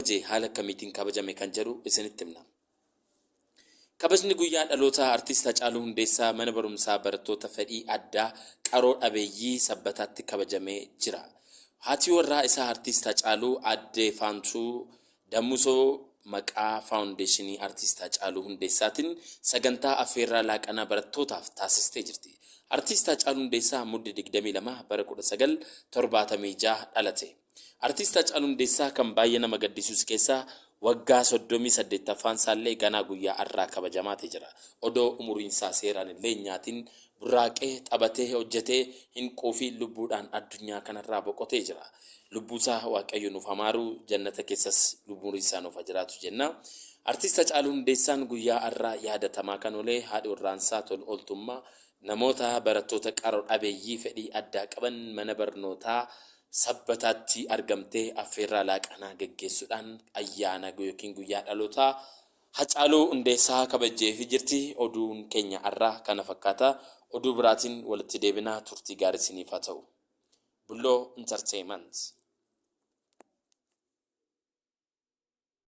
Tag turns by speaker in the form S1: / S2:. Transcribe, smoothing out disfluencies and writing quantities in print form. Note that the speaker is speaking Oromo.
S1: kabaje, haala akkamiitiin kabajame kan jedhu isinitti himna. Kabajni guyyaa dhalootaa Artiist Hacaaluu Hundeessaa mana barumsaa barattoota fedhii addaa qaroo dhabeeyyii Sabbataatti kabajamee jira. Haatii warraa isaa Artiist Hacaaluu Aadde Faantuu Dammusoo maqaa Faawundeeshinii Artiist Hacaaluu Hundeessaatiin sagantaa affeerraa laaqanaa barattootaaf taasistee jirti. Artiist Hacaaluu Hundeessaa Mudde 22 bara 1976 dhalate. Artiist Hacaaluu Hundeessaa kan baay'ee nama gaddisiisu keessaa waggaa 38ffaan isaallee ganaa guyyaa arraa kabajamaate jira. Odoo umuriin isaa seeraan illee hin nyaatin burraaqee, taphatee, hojjetee hin quufiin lubbuudhaan addunyaa kanarraa boqotee jira. Lubbuusaa Waaqayyo nuuf haa maaru, jannata keessas umuriin isaa nuuf haa jiraatu jenna. Artiist Hacaaluu Hundeessaan guyyaa arraa yaadatamaa kan oole haadhi warraansaa tol ooltummaa namoota barattoota qaro dhabeeyyii fedhii addaa qaban mana barnootaa Sabbataatti argamtee affeerraa laaqanaa geggeessuudhaan ayyaana yookiin guyyaa dhalootaa Hacaaluu Hundeessaa kabajjeefii jirti. Oduun keenya arraa kana fakkaata. Oduu biraatiin walitti deebina, turtii gaarii isiniif haa ta'u. Bulloo Entertainment.